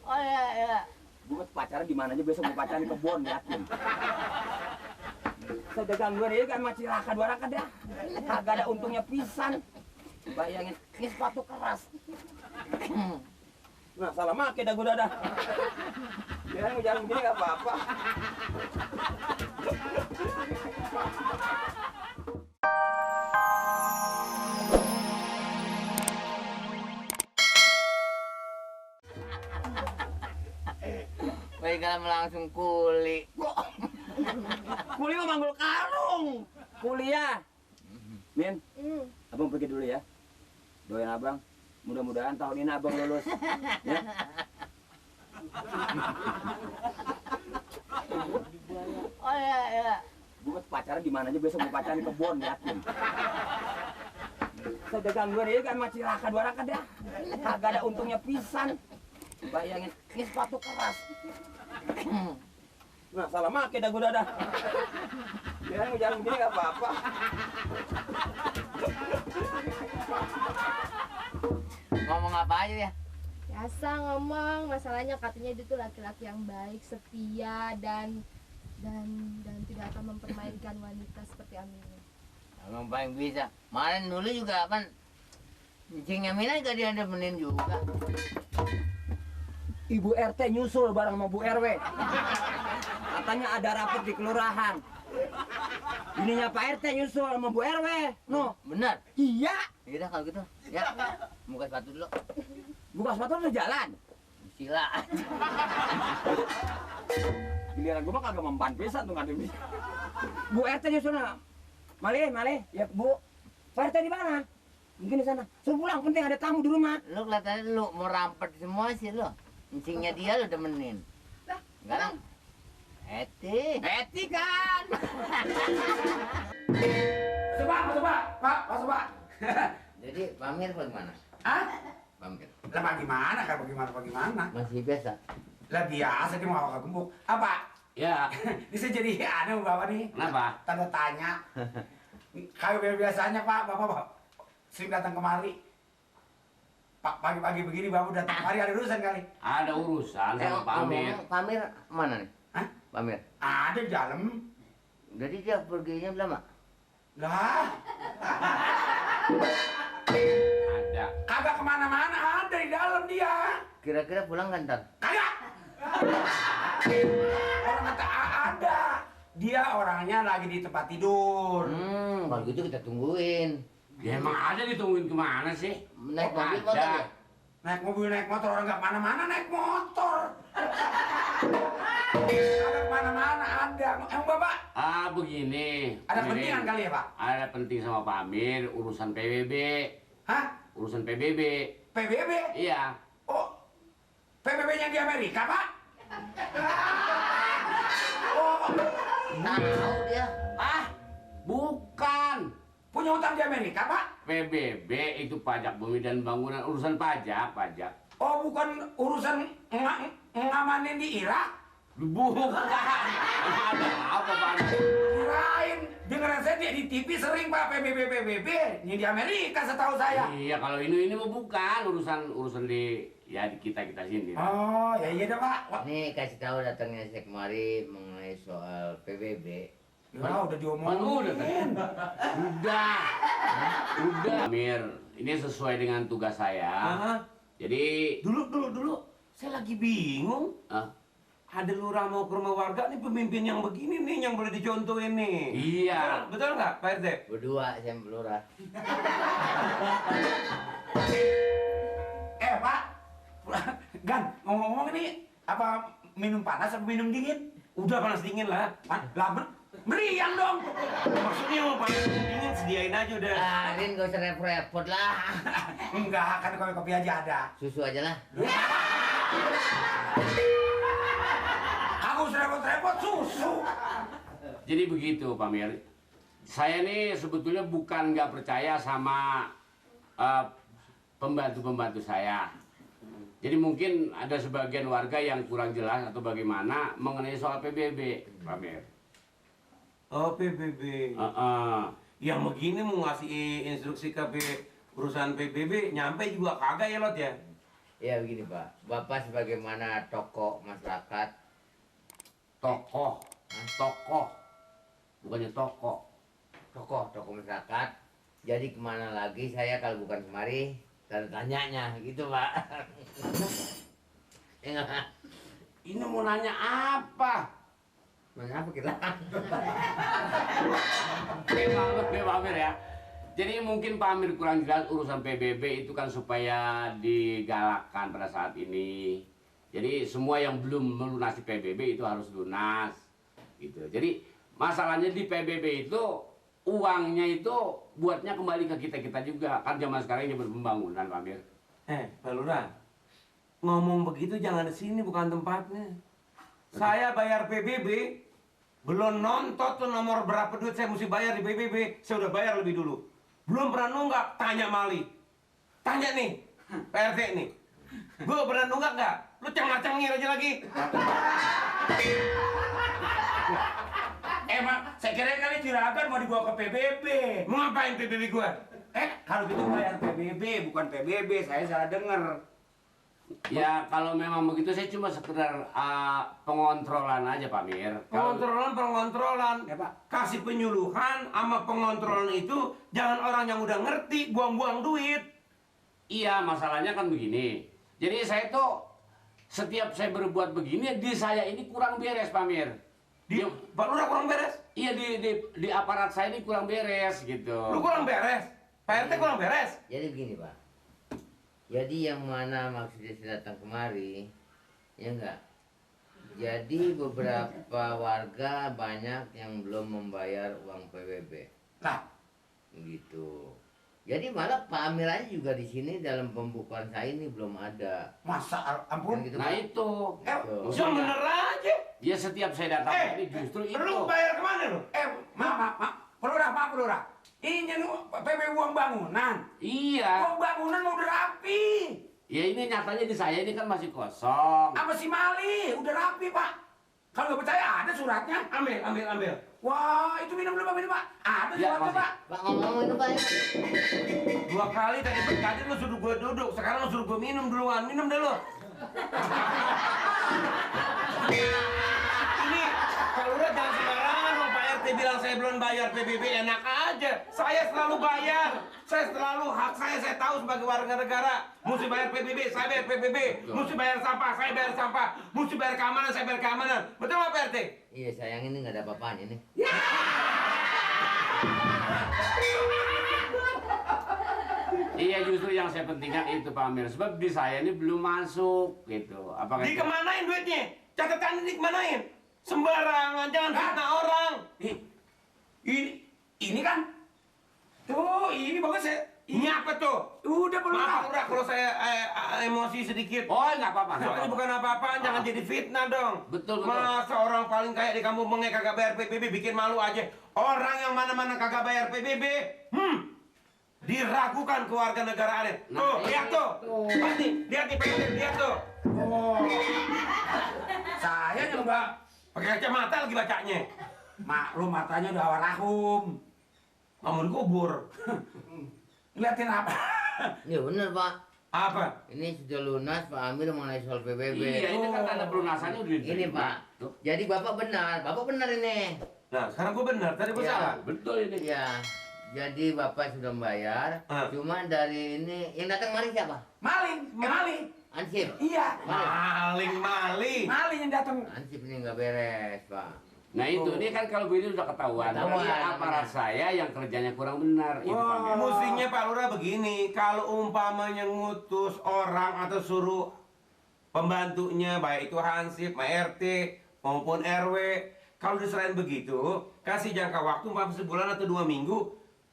Oh iya, iya. Gue pacaran di mana aja, besok gue pacaran di kebun, yakin. Saya udah gangguan ya kan, macam cilaka dua raka dah. Kagak ada untungnya pisan. Bayangin, ini sepatu keras. Nah, salah make dah gue dah. Jangan begini gak apa-apa. Baik kalau langsung kuli. Kuli mah manggul karung. Kuliah. Min, abang pergi dulu ya. Doain abang. Mudah-mudahan tahun ini abang lulus. Ya. Oh iya, iya. Gue pacaran di mana aja, besok gue pacaran di kebun, yakin. Saya udah gangguan ya kan, macam cilaka dua raka dah. Kagak ada untungnya pisan. Bayangin, ini sepatu keras. Nah, salah make dah gue dah. Jangan begini gak apa-apa. Ngomong apa aja ya? Biasa ngomong, masalahnya katanya dia tuh laki-laki yang baik, setia dan tidak akan mempermainkan wanita seperti Amina. Emang paling bisa. Kemarin dulu juga kan cingnya Mina gak diandemenin juga. Ibu RT nyusul bareng sama Bu RW. Katanya ada rapat di kelurahan. Ininya Pak RT nyusul sama Bu RW. No, Bener? iya. Yaudah kalau gitu. Ya, buka sepatu dulu. Buka sepatu udah jalan. Sila. Giliran gue mah kagak mempan pisan tuh ngademi. Bu RT nyusul na. Male, ya Bu. Pak RT di mana? Mungkin di sana. Suruh pulang, penting ada tamu di rumah. Lu kelihatannya lu mau rampet semua sih lu. Encingnya dia lu demenin. Sekarang Eti kan. Pak. Jadi Pamir bagaimana? Hah? Pamir. Lah bagaimana? Bagaimana? Masih biasa. Lah biasa dia mau kakak gembuk. Apa? Ya, Bisa jadi aneh bapak nih. kenapa? Tanda tanya. Kayak biasanya Bapak sering datang kemari. Pak, pagi-pagi begini Bapak datang kemari ada urusan kali. Ada urusan sama Pak Amir. Pamir mana nih? Hah? Pamir. Ada di dalam. Jadi dia perginya lama. Lah, Ada. kagak kemana-mana, ada di dalam dia. Kira-kira pulang kan ntar? Kagak. Orang kata ada. Dia orangnya lagi di tempat tidur. Kalau gitu kita tungguin. Ya emang ada ditungguin kemana sih? Naik Oh, mobil ada. motor ya? Naik mobil, naik motor, orang nggak mana-mana naik motor. Kagak kemana-mana ada. Emang Bapak Ah begini. ada Mirin. pentingan kali ya Pak? Ada penting sama Pak Amir urusan PBB. Hah? Urusan PBB. PBB? Iya. Oh, PBB-nya di Amerika Pak? Oh, Tahu dia. Ah, bukan. punya utang di Amerika Pak? PBB itu pajak bumi dan bangunan, urusan pajak. Oh, bukan urusan ngamanin di Irak? Bukan. Ada apa Pak Amir? Kirain, dengeran saya dia di TV sering Pak PBB. Ini di Amerika setahu saya. Iya, kalau ini mah bukan urusan di kita sini. Oh, ya iya dah Pak. Wah, Nih kasih tahu datangnya saya kemari mengenai soal PBB. ya udah diomongin. Udah tadi. Udah. Amir, ini sesuai dengan tugas saya. Jadi, Dulu, saya lagi bingung. ah, Ada lurah mau ke rumah warga nih, pemimpin yang begini nih yang boleh dicontohin nih. iya. Betul nggak, Pak RT? Berdua saya melurah. Pak, Gan, ngomong-ngomong ini apa minum panas atau minum dingin? Udah panas dingin lah. Lah, meriang dong. Maksudnya mau panas dingin sediain aja udah. Rin gak usah repot-repot lah. Enggak, kan kopi aja ada. Susu aja lah. Aku repot-repot susu. Jadi begitu, Pak Amir. Saya nih sebetulnya bukan nggak percaya sama pembantu-pembantu saya. Jadi mungkin ada sebagian warga yang kurang jelas atau bagaimana mengenai soal PBB, Pak Amir. Oh, PBB. Yang begini mau ngasih instruksi ke Urusan PBB nyampe juga kagak ya Lot ya? Ya begini Pak, Bapak sebagaimana tokoh masyarakat. Tokoh, bukannya tokoh. Tokoh masyarakat. Jadi kemana lagi saya kalau bukan kemari? Tanda tanyanya gitu Pak. Ya nggak? Ini mau nanya apa? Mana apa kita? Pak Amir ya. Jadi mungkin Pak Amir kurang jelas urusan PBB itu kan supaya digalakkan pada saat ini. Jadi semua yang belum melunasi PBB itu harus lunas, gitu. Jadi masalahnya di PBB itu uangnya itu buatnya kembali ke kita juga. Kan zaman sekarang ini berpembangunan Pak Amir. Pak Lurah, ngomong begitu jangan di sini, bukan tempatnya. Saya bayar PBB, belum nonton tuh nomor berapa duit saya mesti bayar di PBB, saya udah bayar lebih dulu. Belum pernah nunggak, tanya Mali. Tanya nih, PRT nih. Gue pernah nunggak nggak? Lu cengir aja lagi. Emang saya kira kali Juragan mau dibawa ke PBB. Mau ngapain PBB gue? Kalau gitu bayar PBB, bukan PBB, saya salah dengar. Ya kalau memang begitu saya cuma sekedar pengontrolan aja Pak Amir. Pengontrolan. Ya, Pak. Kasih penyuluhan sama pengontrolan itu jangan orang yang udah ngerti buang-buang duit. Iya, masalahnya kan begini. Jadi saya tuh setiap saya berbuat begini, di saya ini kurang beres, Pak Amir. Pak Lurah kurang beres? Iya, di aparat saya ini kurang beres gitu. Lu kurang beres? Pak RT kurang beres? Jadi begini Pak. Jadi yang mana maksudnya saya datang kemari, ya enggak? Jadi beberapa warga banyak yang belum membayar uang PBB. Nah, Gitu. Jadi malah Pak Amir aja juga di sini dalam pembukaan saya ini belum ada. masa ampun. Kan gitu, Nah Pak? itu. Gitu. Yang bener aja. Ya setiap saya datang ini justru itu. Lu bayar kemana lu? Maaf. Pelurah. Ini PBB uang bangunan. Iya. Uang bangunan udah rapi. Ya ini nyatanya di saya ini kan masih kosong. Sama si Mali, udah rapi, Pak. Kalau nggak percaya ada suratnya. Ambil. Wah, itu minum dulu, Pak. Ada Ya, suratnya, masih. Pak. Pak ngomong itu Pak. 2 kali tadi lu suruh gua duduk, sekarang lu suruh gua minum duluan. Minum deh lu. Ini kalau udah jangan sembarangan dong, Pak RT bilang saya belum bayar PBB, enak aja. Saya selalu bayar. Hak saya tahu sebagai warga negara. Mesti bayar PBB, saya bayar PBB. Mesti bayar sampah, saya bayar sampah. Mesti bayar keamanan, saya bayar keamanan. Betul nggak Pak RT? Iya sayang ini nggak ada apa-apanya nih. Iya justru yang saya pentingkan itu Pak Amir. Sebab di saya ini belum masuk gitu. Apakah itu- Dikemanain duitnya? Catatan dikemanain? Sembarangan, jangan fitnah orang. Ini kan. Tuh, ini bagus ya. Ini apa tuh? Udah Maaf pelurah. Lurah kalau saya emosi sedikit. Oh nggak apa-apa. nggak Soalnya apa-apa. bukan apa-apaan, jangan jadi fitnah dong. Betul. Masa orang paling kaya di kampung Bengek kagak bayar PBB, bikin malu aja. Orang yang mana-mana kagak bayar PBB, diragukan kewarganegaraannya. Nah, Tuh, lihat tuh. itu. Pasti, lihat nih PBB, lihat tuh. Oh. Saya juga Pakai kacamata lagi bacanya. maklum matanya udah warahum. Mau dikubur. Ngeliatin apa? Iya bener Pak. Apa? Ini sudah lunas Pak Amir mengenai soal PBB. Iya ini kan tanda pelunasannya udah Ini diterima. Pak. Tuh. Jadi Bapak benar ini. Nah, sekarang gua benar, tadi gua Iya. salah. Betul ini. Iya. Jadi Bapak sudah membayar. Cuma dari ini yang datang mari siapa? Maling. Ansip. Iya. Maling. Maling yang datang. Ansip ini nggak beres Pak. Nah itu ini kan kalau begini udah ketahuan. Ketahuan, Berarti aparat namanya. saya yang kerjanya kurang benar. Itu Pak Amir. Mestinya Pak Lurah begini, kalau umpamanya ngutus orang atau suruh pembantunya, baik itu Hansip, RT, maupun RW, kalau diserahin begitu, kasih jangka waktu umpamanya sebulan atau 2 minggu,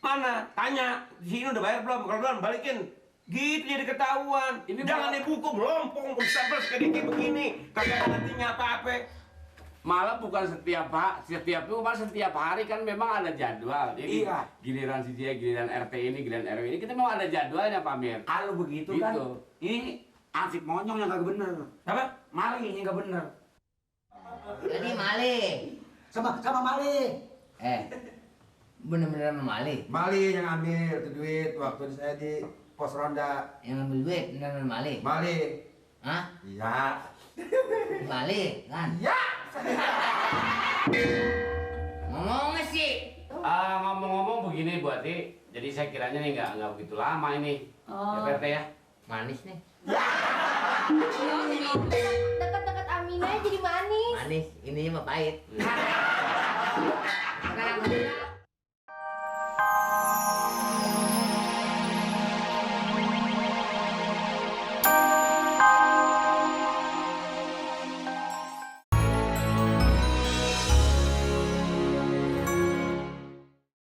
mana? Tanya, di sini udah bayar belum? Kalau belum, balikin. Gitu jadi ketahuan. Ini Jangan malah- dibuku melompong, bersabel kayak begini, kagak ngertinya apa-apa. Malah bukan setiap setiap hari kan memang ada jadwal. Ini Iya. giliran si dia, giliran RT ini, giliran RW ini kita memang ada jadwalnya Pak Amir. Kalau begitu Gitu. kan, ini ansip monyong yang kagak bener. Apa? Maling yang kagak bener. Jadi maling. Sama maling. bener-bener memali. Mali yang ambil tuh duit waktu saya di pos ronda. Yang ambil duit bener-bener memali. Mali. Hah? Iya. Memali kan? Iya. Ngomong sih. Ngomong-ngomong begini Bu Ati, jadi saya kiranya nih nggak begitu lama ini. Ya Pak RT ya. Manis nih. Dekat-dekat Aminah jadi manis. Manis. Ini mah pahit. Hmm. Sekarang